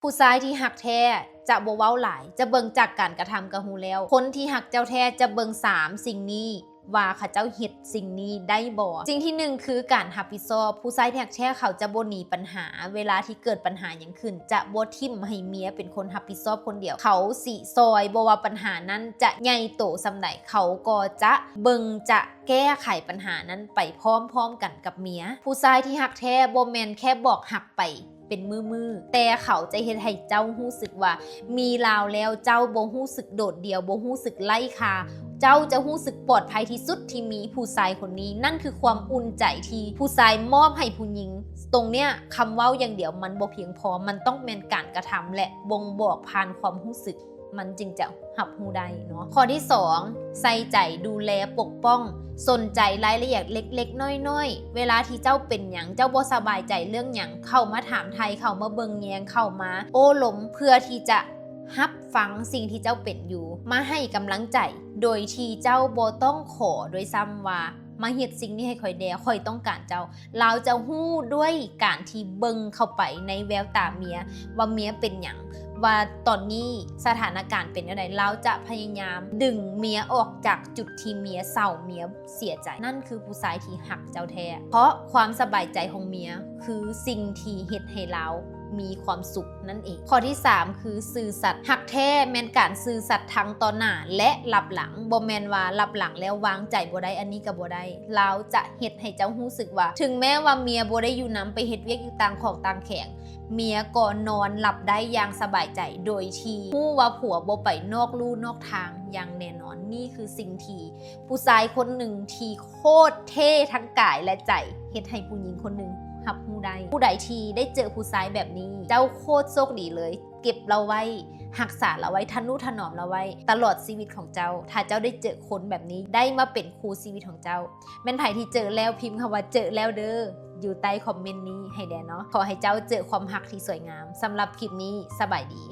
ຜູ້ຊາຍທີ່ຮັກແທ້ຈະບໍ່ເວົ້າຫຼາຍ, ຈະເບິ່ງຈາກການກະທຳກໍຮູ້ແລ້ວ. ຄົນທີ່ຮັກເຈົ້າແທ້ຈະເບິ່ງສາມສິ່ງນີ້ ວ່າເຂົາເຈົ້າເຮັດສິ່ງນີ້ໄດ້ບໍ່. ສິ່ງທີໜຶ່ງຄືການຮັບຜິດຊອບ. ຜູ້ຊາຍທີ່ຮັກແທ້ເຂົາຈະບໍ່ໜີປັນຫາ. ເວລາທີ່ເກີດປັນຫາຫຍັງຂຶ້ນ ຈະບໍ່ຖິ້ມໃຫ້ເມຍເປັນຄົນຮັບຜິດຊອບຄົນດຽວ. ເຂົາຊິຊ່ອຍ ບໍ່ວ່າປັນຫານັ້ນຈະໃຫຍ່ໂຕສ່ຳໃດ ເຂົາກໍຈະເບິ່ງ ຈະແກ້ໄຂປັນຫານັ້ນໄປພ້ອມໆກັນກັບເມຍ. ຜູ້ຊາຍທີ່ຮັກແທ້ບໍ່ແມ່ນແຄ່ບອກຮັກໄປ ເປັນມື້ໆ ແຕ່ເຂົາຈະເຮັດໃຫ້ເຈົ້າຮູ້ສຶກວ່າ ມີລາວແລ້ວເຈົ້າບໍ່ຮູ້ສຶກໂດດດ່ຽວ, ບໍ່ຮູ້ສຶກໄຮ້ຄ່າ, ເຈົ້າຈະຮູ້ສຶກປອດໄພທີ່ສຸດທີ່ມີຜູ້ຊາຍຄົນນີ້. ນັ້ນຄືຄວາມອຸ່ນໃຈທີ່ຜູ້ຊາຍມອບໃຫ້ຜູ້ຍິງ. ຕົງເນີ້ຍ ຄຳເວົ້າຢ່າງດຽວມັນບໍ່ພຽງພໍ, ມັນຕ້ອງແມ່ນການກະທຳ ແລະ ບົ່ງບອກຜ່ານຄວາມຮູ້ສຶກ ມັນຈຶ່ງຈະຮັບຮູ້ໄດ້ເນາະ. ຂໍ້ທີສອງ ໃສ່ໃຈ ດູແລ ປົກປ້ອງ ສົນໃຈລາຍລະອຽດເລັກໆນ້ອຍໆ. ເວລາທີ່ເຈົ້າເປັນຫຍັງ, ເຈົ້າບໍ່ສະບາຍໃຈເລື່ອງຫຍັງ, ເຂົ້າມາຖາມໄຖ່, ເຂົ້າມາເບິ່ງແຍງ, ເຂົ້າມາໂອ້ລົມ ເພື່ອທີ່ຈະຮັບຟັງສິ່ງທີ່ເຈົ້າເປັນຢູ່, ມາໃຫ້ກຳລັງໃຈ ໂດຍທີ່ເຈົ້າບໍ່ຕ້ອງຂໍດ້ວຍຊ້ຳວ່າ ມາເຮັດສິ່ງນີ້ໃຫ້ຂ້ອຍແດ່, ຂ້ອຍຕ້ອງການເຈົ້າ. ລາວຈະຮູ້ດ້ວຍການທີ່ເບິ່ງເຂົ້າໄປໃນແວວຕາເມຍ ວ່າເມຍເປັນຫຍັງ, ວ່າຕອນນີ້ສະຖານະການເປັນແນວໃດ. ລາວຈະພະຍາຍາມດຶງເມຍອອກຈາກຈຸດທີ່ເມຍເສົ້າ, ເມຍເສຍໃຈ. ນັ້ນຄືຜູ້ຊາຍທີ່ຮັກເຈົ້າແທ້, ເພາະຄວາມສະບາຍໃຈຂອງເມຍຄືສິ່ງທີ່ເຮັດໃຫ້ລາວມີຄວາມສຸກນັ້ນເອງ. ຂໍ້ທີສາມ ຄືຊື່ສັດ. ຮັກແທ້ແມ່ນການຊື່ສັດທັງຕໍ່ໜ້າ ແລະ ລັບຫຼັງ. ບໍ່ແມ່ນວ່າລັບຫຼັງແລ້ວວາງໃຈບໍ່ໄດ້, ອັນນີ້ກໍບໍ່ໄດ້. ລາວຈະ ເຮັດໃຫ້ເຈົ້າຮູ້ສຶກວ່າ ເຖິງແມ້ວ່າເມຍບໍ່ໄດ້ຢູ່ນຳ, ໄປເຮັດວຽກຢູ່ຕ່າງຂອກຕ່າງແຂວງ, ເມຍກໍນອນຫຼັບໄດ້ຢ່າງສະບາຍໃຈ ໂດຍທີ່ຮູ້ວ່າຜົວບໍ່ໄປນອກลู่ນອກທາງຢ່າງແນ່ນອນ. ນີ້ຄືສິ່ງທີ່ຜູ້ຊາຍຄົນໜຶ່ງທີ່ໂຄດເທ່ທັງກາຍ ແລະ ໃຈ ເຮັດໃຫ້ຜູ້ຍິງຄົນໜຶ່ງຮັບຮູ້ໄດ້. ຜູ້ໃດທີ່ໄດ້ເຈີຜູ້ຊາຍແບບນີ້, ເຈົ້າໂຄດໂຊກດີເລີຍ. ເກັບລາວໄວ້, ຮັກສາລາວໄວ້, ທະນຸຖະໜອມລາວໄວ້ຕະຫຼອດຊີວິດຂອງເຈົ້າ. ຖ້າເຈົ້າໄດ້ເຈີຄົນແບບນີ້ ໄດ້ມາເປັນຄູ່ຊີວິດຂອງເຈົ້າ, ແມ່ນໃຜທີ່ເຈີແລ້ວ ພິມຄຳວ່າ ເຈີແລ້ວເດີ ຢູ່ໃຕ້ຄອມເມັນນີ້ໃຫ້ແດ່ເນາະ. ຂໍໃຫ້ເຈົ້າເຈີຄວາມຮັກທີ່ສວຍງາມ. ສຳລັບຄລິບນີ້ ສະບາຍດີ.